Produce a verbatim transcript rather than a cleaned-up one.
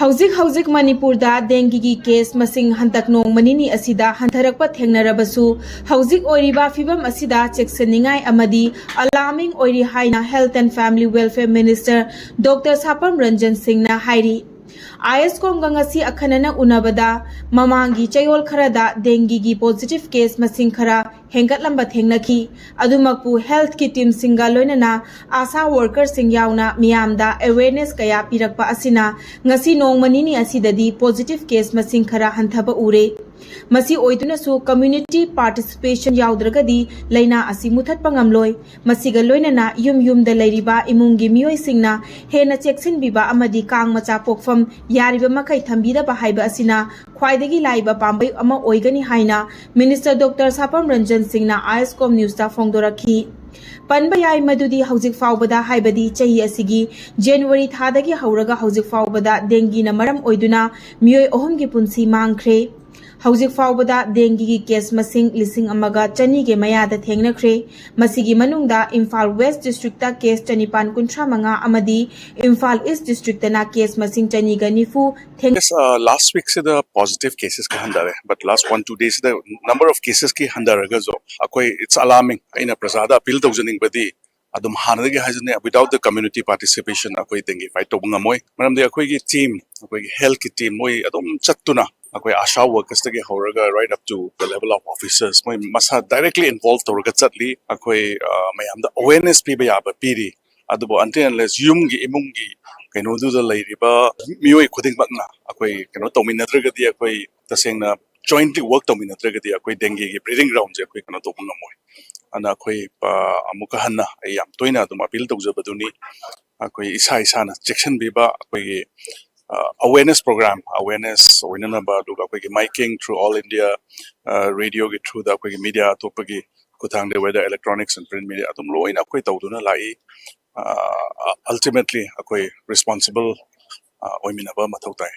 ꯍꯧꯖꯤꯛ ꯍꯧꯖꯤꯛ ꯃꯅꯤꯄꯨꯔꯗ ꯗꯦꯡꯒꯤꯒꯤ ꯀꯦꯁ ꯃꯁꯤꯡ ꯍꯟꯗꯛ ꯅꯣꯡꯃ ꯅꯤꯅꯤ ꯑꯁꯤꯗ ꯍꯟꯊꯔꯛꯄ ꯊꯦꯡꯅꯔꯕꯁꯨ, ꯍꯧꯖꯤꯛ ꯑꯣꯏꯔꯤꯕ ꯐꯤꯕꯝ ꯑꯁꯤꯗ ꯆꯦꯛꯁꯤꯟꯅꯤꯡꯉꯥꯏ ꯑꯃꯗꯤ ꯑꯂꯥꯔꯃꯤꯡ ꯑꯣꯏꯔꯤ ꯍꯥꯏꯅ Health and Family Welfare Minister Doctor ꯁꯥꯄꯝ Ranjan ꯁꯤꯡꯅ ꯍꯥꯏꯔꯤ꯫ ꯑꯥꯏ ꯑꯦꯁ ꯀꯣꯝꯒ ꯉꯁꯤ ꯑꯈꯟꯅꯅ ꯎꯅꯕꯗ ꯃꯃꯥꯡꯒꯤ ꯆꯌꯣꯜ ꯈꯔꯗ ꯗꯦꯡꯒꯤꯒꯤ ꯄꯣꯖꯤꯇꯤꯚ ꯀꯦꯁ ꯃꯁꯤꯡ ꯈꯔ ꯍꯦꯟꯒꯠꯂꯝꯕ ꯊꯦꯡꯅꯈꯤ꯫ ꯑꯗꯨꯃꯛꯄꯨ ꯍꯦꯜꯊꯀꯤ ꯇꯤꯝꯁꯤꯡꯒ ꯂꯣꯏꯅꯅ ꯑꯥꯁꯥ ꯋꯥꯔꯀꯔꯁꯤꯡ ꯌꯥꯎꯅ ꯃꯤꯌꯥꯝꯗ ꯑꯦꯋꯦꯌꯔꯅꯦꯁ ꯀꯌꯥ ꯄꯤꯔꯛꯄ ꯑꯁꯤꯅ ꯉꯁꯤ ꯅꯣꯡꯃ ꯅꯤꯅꯤ ꯑꯁꯤꯗꯗꯤ ꯄꯣꯖꯤꯇꯤꯚ ꯀꯦꯁ ꯃꯁꯤꯡ ꯈꯔ ꯍꯟꯊꯕ ꯎꯔꯦ꯫ ꯃꯁꯤ ꯑꯣꯏꯗꯨꯅꯁꯨ ꯀꯝꯃ꯭ꯌꯨꯅꯤꯇꯤ ꯄꯥꯔꯇꯤꯁꯤꯄꯦꯁꯟ ꯌꯥꯎꯗ꯭ꯔꯒꯗꯤ ꯂꯥꯏꯅꯥ ꯑꯁꯤ ꯃꯨꯊꯠꯄ ꯉꯝꯂꯣꯏ꯫ ꯃꯁꯤꯒ ꯂꯣꯏꯅꯅ ꯌꯨꯝ ꯌꯨꯝꯗ ꯂꯩꯔꯤꯕ ꯏꯃꯨꯡꯒꯤ ꯃꯤꯑꯣꯏꯁꯤꯡꯅ ꯍꯦꯟꯅ ꯆꯦꯛꯁꯤꯟꯕꯤꯕ ꯑꯃꯗꯤ ꯀꯥꯡ ꯃꯆꯥ ꯄꯣꯛꯐꯝ ꯌꯥꯔꯤꯕ ꯃꯈꯩ ꯊꯝꯕꯤꯗꯕ ꯍꯥꯏꯕ ꯑꯁꯤꯅ ꯈ꯭ꯋꯥꯏꯗꯒꯤ ꯂꯥꯏꯕ ꯄꯥꯝꯕꯩ ꯑꯃ ꯑꯣꯏꯒꯅꯤ ꯍꯥꯏꯅ ꯃꯤꯅꯤꯁꯇꯔ ꯗꯣꯛꯇꯔ ꯁꯥꯄꯝ ꯔꯟꯖꯟ ꯁꯤꯡꯅ ꯑꯥꯏ ꯑꯦꯁ ꯀꯣꯝ ꯅ꯭ꯌꯨꯁꯇ ꯐꯣꯡꯗꯣꯔꯛꯈꯤ꯫ ꯄꯟꯕ ꯌꯥꯏ ꯃꯗꯨꯗꯤ ꯍꯧꯖꯤꯛ ꯐꯥꯎꯕꯗ, ꯍꯥꯏꯕꯗꯤ ꯆꯍꯤ ꯑꯁꯤꯒꯤ ꯖꯅꯋꯥꯔꯤ ꯊꯥꯗꯒꯤ ꯍꯧꯔꯒ ꯍꯧꯖꯤꯛ ꯐꯥꯎꯕꯗ ꯗꯦꯡꯒꯤꯅ ꯃꯔꯝ ꯑꯣꯏꯗꯨꯅ ꯃꯤꯑꯣꯏ ꯑꯍꯨꯝꯒꯤ ꯄꯨꯟꯁꯤ ꯃꯥꯡꯈ꯭ꯔꯦ꯫ ꯍꯧꯖꯤꯛ ꯐꯥꯎꯕꯗ ꯗꯦꯡꯒꯤꯒꯤ ꯀꯦꯁ ꯃꯁꯤꯡ ꯂꯤꯁꯤꯡ ꯑꯃꯒ ꯆꯅꯤꯒꯤ ꯃꯌꯥꯗ ꯊꯦꯡꯅꯈ꯭ꯔꯦ꯫ ꯃꯁꯤꯒꯤ ꯃꯅꯨꯡꯗ ꯏꯝꯐꯥꯜ ꯋꯦꯁ ꯗꯤꯁꯇ꯭ꯔꯤꯛꯇ ꯀꯦꯁ ꯆꯅꯤꯄꯥꯟ ꯀꯨꯟꯊ꯭ꯔꯥ ꯃꯉꯥ ꯑꯃꯗꯤ ꯏꯝꯐꯥꯜ ꯏꯁ ꯗꯤꯁꯇ꯭ꯔꯤꯛꯇꯅ ꯀꯦꯁ ꯃꯁꯤꯡ ꯆꯅꯤꯒ ꯅꯤꯐꯨ ꯊꯦꯡ- Yes, uh, last week ꯁꯤꯗ positive cases ꯈꯔ ꯍꯟꯊꯔꯦ, but last one two days ꯁꯤꯗ number of cases ꯀꯤ ꯍꯟꯊꯔꯒꯁꯨ ꯑꯩꯈꯣꯏ it's alarming. ꯑꯩꯅ ꯄ꯭ꯔꯖꯥꯗ ꯑꯄꯤꯜ ꯇꯧꯖꯅꯤꯡꯕꯗꯤ, ꯑꯗꯨꯝ ꯍꯥꯟꯅꯗꯒꯤ ꯍꯥꯏꯖꯅꯤꯡꯉꯤ, without the community participation ꯑꯩꯈꯣꯏ ꯗꯦꯡꯒꯤ ꯐꯥꯏꯠ ꯇꯧꯕ ꯉꯝꯃꯣꯏ꯫ ꯃꯔꯝꯗꯤ ꯑꯩꯈꯣꯏꯒꯤ ꯇꯤꯝ, ꯑꯩꯈꯣꯏꯒꯤ ꯍꯦꯜꯊꯀꯤ ꯇꯤꯝ, ꯃꯣꯏ ꯑꯗꯨꯝ ꯆꯠꯇꯨꯅ, ꯑꯩꯈꯣꯏ ꯑꯥꯁꯥ ꯋꯥꯔꯀꯔꯁꯇꯒꯤ ꯍꯧꯔꯒ right up to the level of officers, ꯃꯣꯏ ꯃꯁꯥ directly involve ꯇꯧꯔꯒ ꯆꯠꯂꯤ꯫ ꯑꯩꯈꯣꯏ ꯑ, ꯃꯌꯥꯝꯗ awareness ꯄꯤꯕ ꯌꯥꯕ ꯄꯤꯔꯤ꯫ ꯑꯗꯨꯕꯨ until unless ꯌꯨꯝꯒꯤ, ꯏꯃꯨꯡꯒꯤ ꯀꯩꯅꯣꯗꯨꯗ ꯂꯩꯔꯤꯕ ꯃꯤꯑꯣꯏ ꯈꯨꯗꯤꯡꯃꯛꯅ ꯑꯩꯈꯣꯏ ꯀꯩꯅꯣ ꯇꯧꯃꯤꯟꯅꯗ꯭ꯔꯒꯗꯤ, ꯑꯩꯈꯣꯏ ꯇꯁꯦꯡꯅ jointly work ꯇꯧꯃꯤꯟꯅꯗ꯭ꯔꯒꯗꯤ ꯑꯩꯈꯣꯏ ꯗꯦꯡꯒꯤꯒꯤ breeding ground ꯁꯦ ꯑꯩꯈꯣꯏ ꯀꯩꯅꯣ ꯇꯧꯕ ꯉꯝꯃꯣꯏ꯫ ꯑꯗꯨꯅ ꯑꯩꯈꯣꯏ, ꯑ, ꯑꯃꯨꯛꯀ ꯍꯟꯅ ꯑꯩ ꯌꯥꯝ ꯇꯣꯏꯅ ꯑꯗꯨꯝ ꯑꯄꯤꯜ ꯇꯧꯖꯕꯗꯨꯅꯤ, ꯑꯩꯈꯣꯏ ꯏꯁꯥ ꯏꯁꯥꯅ ꯆꯦꯛꯁꯤꯟꯕꯤꯕ, ꯑꯩꯈꯣꯏꯒꯤ ꯑ, awareness program, awareness ꯑꯣꯏꯅꯅꯕ, ꯑꯗꯨꯒ ꯑꯩꯈꯣꯏꯒꯤ miking through all India, ꯑ, radio ꯒꯤ through ꯗ, ꯑꯩꯈꯣꯏꯒꯤ media ꯑꯇꯣꯞꯄꯒꯤ ꯈꯨꯠꯊꯥꯡꯗ, whether electronics and print media, ꯑꯗꯨꯝ ꯂꯣꯏꯅ ꯑꯩꯈꯣꯏ ꯇꯧꯗꯨꯅ ꯂꯥꯛꯏ꯫ ꯑ, ultimately ꯑꯩꯈꯣꯏ responsible, ꯑ, ꯑꯣꯏꯃꯤꯟꯅꯕ ꯃꯊꯧ ꯇꯥꯏ꯫